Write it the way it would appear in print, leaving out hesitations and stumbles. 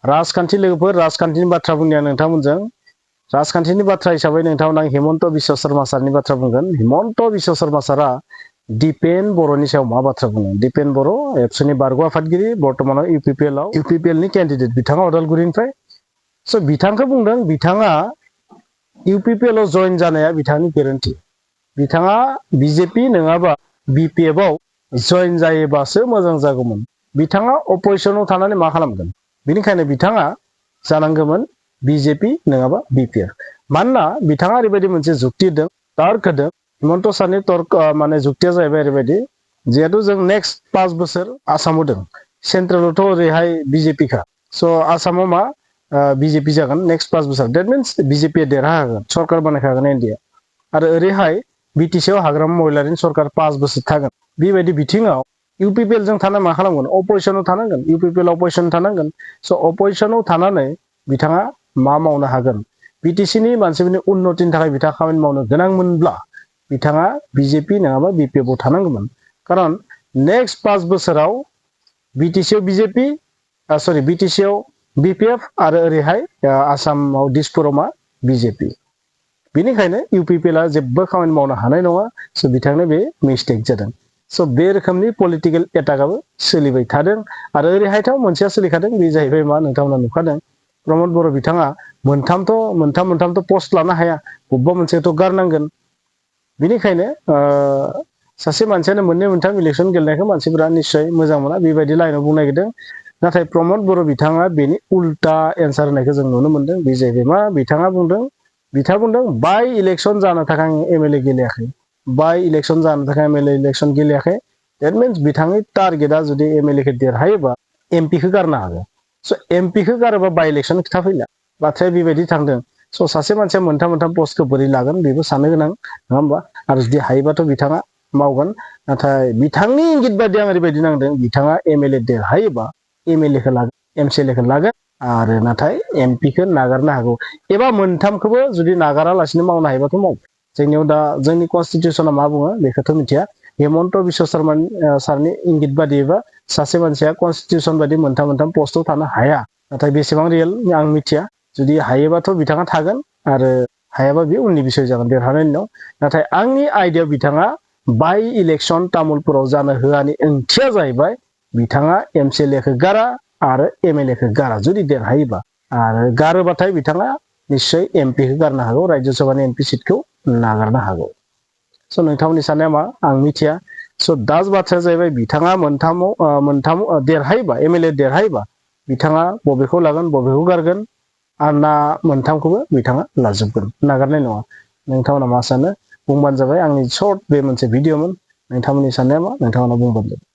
राजखान्थि लोगोफोर राजखान्थिनि बाथ्रा बुंनाया नोंथांमोनजों राजखान्थिनि बाथ्रा हिसाबै नोंथांमोन आं हिमन्त बिश्व शर्मा सारनि बाथ्रा बुंगोन। हिमन्त बिश्व शर्मा सारा दिपेन बर'नि सायाव मा बाथ्रा बुङो। दिपेन बर' एबसुनि बारग' आफादगिरि बर्तमानाव इउपिपिएल नि कैंडिडेट बिथाङा उदालगुरिनिफ्राय स' बिथांखौ बुंदों बिथाङा इउपिपिएल आव जइन जानाया बिथांनि गोरोन्थि। बिथाङा बिजेपि नङाबा बिपिएफ आव जइन जायोबासो मोजां जागौमोन। बिथाङा अपोजिशनाव थानानै मा खालामगोन? बेनिखायनो बिथाङा जानांगौमोन बिजेपि नङाबा बिपिएफ। मानोना बिथाङा ओरैबायदि मोनसे जुक्ति होदों तर्क होदों। हिमन्त सारनि तर्क माने जुक्तिया जाहैबाय ओरैबायदि जिहेतु जों नेक्स्ट 5 बोसोर आसामाव दं। सेन्ट्रेलावथ' ओरैहाय बिजेपि खा। स' आसामाव मा बिजेपि जागोन नेक्स्ट 5 बोसोर। डेट मिन्स बिजेपि देरहागोन सरकार बानायखागोन इन्डिया। आरो ओरैहाय बिटिसिआव हाग्रामा महिलारिनि सरकार 5 बोसोर थागोन। बेबायदि बिथिङाव इउपिपिएल जों थाना मा खालामगोन? अपोजिशनाव थानांगोन। इउपिपिएल अपोजिशन थानांगोन। स' अपोजिशनाव थानानै बिथाङा मा मावनो हागोन? बिटिसिनि मानसिफोरनि उन्नतिनि थाखाय बिथाङा खामानि मावनो गोनांमोनब्ला बिथाङा बिजेपि नङाबा बिपिएफ आव थानांगौमोन। खारन नेक्स्ट 5 बोसोराव बिटिसिआव बिजेपि सरि बिटिसिआव बिपिएफ आरो ओरैहाय आसामाव दिसपुराव मा बिजेपि। बेनिखायनो इउपिपिएलआ जेबो खामानि मावनो हानाय नङा। स' बिथांनो बे मिस्टेक जादों। स' बे रोखोमनि पलिटिकेल एटाकआबो सोलिबाय थादों। आरो ओरैहायथ' मोनसेया सोलिखादों बे जाहैबाय मा नोंथांमोना नुखादों प्रमद बर' बिथाङा मोनथामथ' पस्ट लानो हाया। बबेबा मोनसेथ' गारनांगोन। बेनिखायनो सासे मानसियानो मोननै मोनथाम इलेक्सन गेलेनायखौ मानसिफोरा निश्चय मोजां मोना बेबायदि लाइनाव बुंनो नागिरदों। नाथाय प्रमद बर' बिथाङा बेनि उल्टा एन्सार होनायखौ जों नुनो मोनदों। बे जाहैबाय मा बिथाङा बुंदों बाय इलेक्सन जानो थाखाय आं एमएलए गेलेयाखै। बाय इलेक्सन जानो थाखाय एमएलए इलेक्सन गेलेयाखै। डेट मिन्स बिथांनि टारगेटआ जुदि एमएलए खौ देरहायोबा एमपिखौ गारनो हागौ। स' एमपिखौ गारोबा बाय इलेक्सन खोथा फैला। बाथ्राया बेबायदि थांदों। स' सासे मानसिया मोनथाम पस्टखौ बोरै लागोन बेबो साननो गोनां नङा होमबा? आरो जुदि हायोबाथ' बिथाङा मावगोन। नाथाय बिथांनि इंगित बायदि आं ओरैबायदि नांदों बिथाङा एमएलए देरहायोबा एमएलए खौ लागोन एमसिएलए खौ लागोन आरो नाथाय एमपिखौ नागारनो हागौ। एबा मोनथामखौबो जुदि नागारालासिनो मावनो हायोबाथ' माव। जोंनियाव दा जोंनि कनस्टिटिउसना मा बुङो बेखौथ' मिथिया। हिमन्त बिश्व शर्मा सारनि इंगित बादियैबा सासे मानसिया कनस्टिटिउसन बायदि मोनथाम पस्टआव थानो हाया। नाथाय बेसेबां रियेल आं मिथिया। जुदि हायोबाथ' बिथाङा थागोन आरो हायाबा बे उननि बिसय जागोन देरहानायनि उनाव। नाथाय आंनि आइडियायाव बिथाङा बाय इलेक्सन तामुलपुराव जानो होआनि ओंथिया जाहैबाय बिथाङा एमसिएलए खौ गारा आरो एमएलए खौ गारा जुदि देरहायोबा। आरो गारोबाथाय बिथाङा निश्चय एमपिखौ गारनो हागौ। राज्य सभानि एमपि सिटखौ नागारनो हागौ। स' नोंथांमोननि साननाया मा आं मिथिया। स' दा बाथ्राया जाहैबाय बिथाङा मोनथामाव देरहायोबा एमएलए देरहायोबा बिथाङा बबेखौ लागोन बबेखौ गारगोन आरो ना मोनथामखौबो बिथाङा लाजोबगोन नागारनाय नङा। नोंथांमोना मा सानो बुंबानो जाबाय। आंनि सर्ट बे मोनसे भिडिअमोन। नोंथांमोननि साननाया मा नोंथांमोना बुंबानो जाबाय।